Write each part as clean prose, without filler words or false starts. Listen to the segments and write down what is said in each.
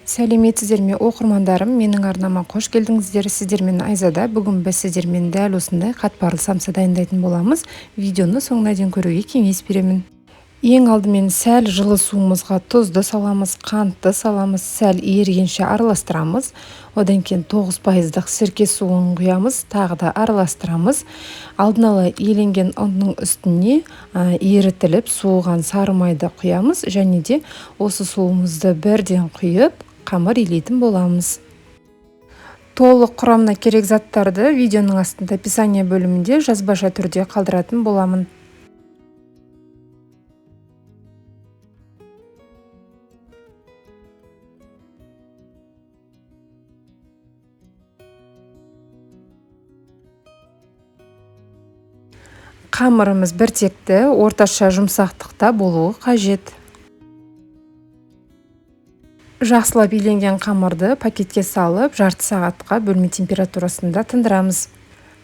Сәлеметсіздер ме, оқырмандарым, менің арнама қош келдіңіздер. Сіздермен Айзада. Бүгін біз сіздермен дәл осындай қатпарлы самса дайындайтын боламыз. Видеоны соңына дейін көруге кеңес беремін. Ең алдымен сәл жылы суымызға тұзды саламыз, қантты саламыз, сәл ерігенше араластырамыз. Одан кейін 9%-дық сірке суын құямыз, тағы да араластырамыз. Алдын ала еленген ұнның үстіне ерітіліп суыған сары майды құямыз және де осы суымызды бірден құйып, қамыр илейтін боламыз. Толық құрамына керек заттарды видеоның астында описание бөлімінде жазбаша түрде қалдыратын боламын. Қамырымыз біртекті, орташа жұмсақтықта болуы қажет. Жақсылап иленген қамырды пакетке салып, жарты сағатқа бөлме температурасында тындырамыз.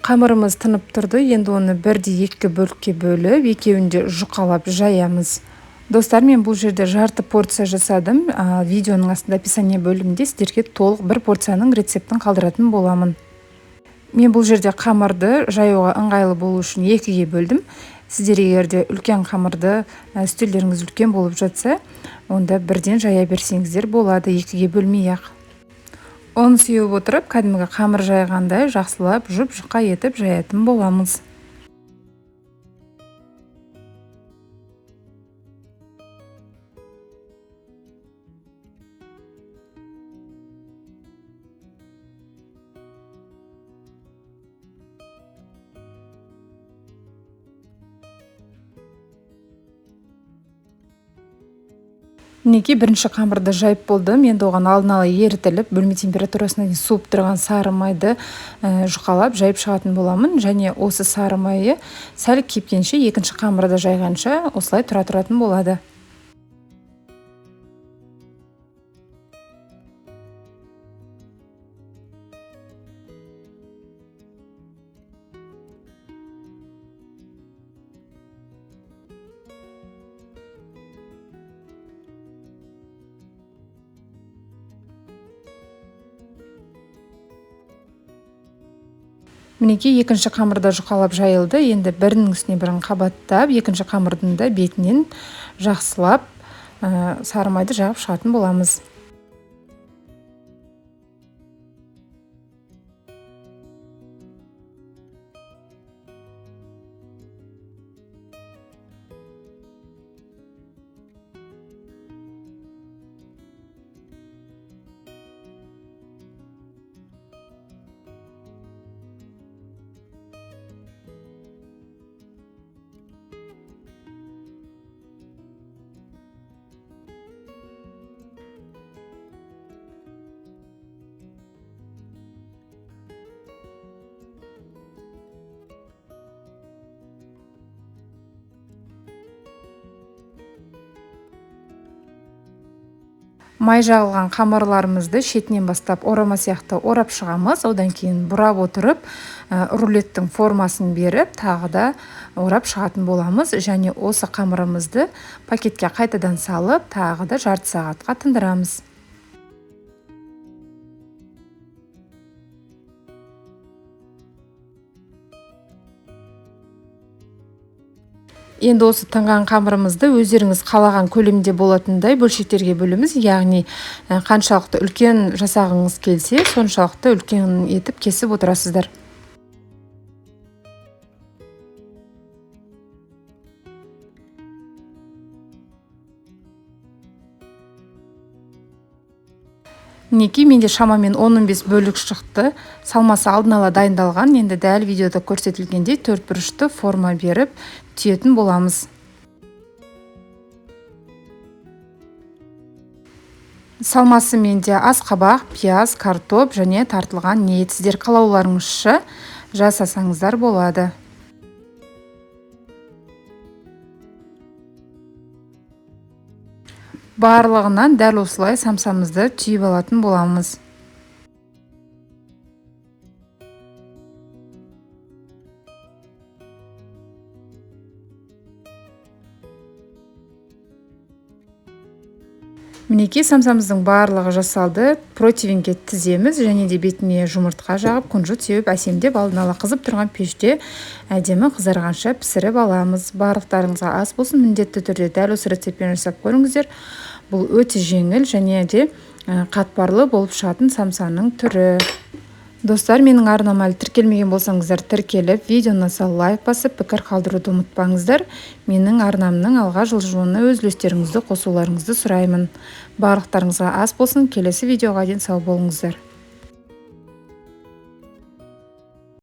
Қамырымыз тынып тұрды, енді оны бірдей екі бөлікке бөліп, екеуін де жұқалап жаямыз. Достар, мен бұл жерде жарты порция жасадым. Видеоның астында описание бөлімінде сіздерге толық бір порцияның рецептін қалдыратын боламын. Мен бұл жерде қамырды жаюға ыңғайлы болу үшін екіге бөлдім. Сіздер егер де үлкен қамырды, үстелдеріңіз үлкен болып жатса, онда бірден жая берсеңіздер болады, екіге бөлмей-ақ. Ұн сеуіп отырып, кәдімгі қамыр жайғандай жақсылап жұп-жұқа етіп жаятын боламыз. Мінекей бірінші қамырды жайып болдым. Енді оған алдын ала ерітіліп, бөлме температурасына дейін суып тұрған сары майды жұқалап жайып шығатын боламын. Және осы сары майы сәл кепкенше, екінші қамырды жайғанша осылай тұра тұратын болады. Мінекей екінші қамырда жұқалап жайылды. Енді бірінің үстіне бірін қабаттап, екінші қамырдың да бетінен жақсылап сары майды жағып шығатын боламыз. Май жағылған қамырларымызды шетінен бастап орама сияқты орап шығамыз. Одан кейін бұрап отырып, рулеттің формасын беріп, тағы да орап шығатын боламыз. Және осы қамырымызды пакетке қайтадан салып, тағы да жарты сағатқа тындырамыз. Енді осы тынған қамырымызды өздеріңіз қалаған көлемде болатындай бөлшектерге бөлеміз. Яғни қаншалықты үлкен жасағыңыз келсе, соншалықты үлкен етіп кесіп отырасыздар. Мінекей менде шамамен 10-15 бөлік шықты. Салмасы алдын ала дайындалған. Енді дәл видеода көрсетілгендей төрт бұрышты форма беріп түйетін боламыз. Салмасы менде асқабақ, пияз, картоп және тартылған ет. Сіздер қалауларыңызша жасасаңыздар болады. Барлығынан дәл осылай самсамызды түйіп алатын боламыз. Мінекей, самсамыздың барлығы жасалды. Противеньге тіземіз және де бетіне жұмыртқа жағып, күнжіт сеуіп, әсемдеп, алдын ала қызып тұрған пеште әдемі қызарғанша пісіріп аламыз. Барлықтарыңызға ас болсын! Міндетті түрде дәл осы рецептпен жасап көріңіздер. Бұл өте жеңіл және де қатпарлы болып шығатын самсаның түрі. Достар, менің арнама әлі тіркелмеген болсаңыздар, тіркеліп, видеоны лайк басып, пікір қалдыруды ұмытпаңыздар. Менің арнамның алға жылжуына өз үлестеріңізді қосуларыңызды сұраймын. Барлықтарыңызға ас болсын! Келесі видеоға дейін сау болыңыздар!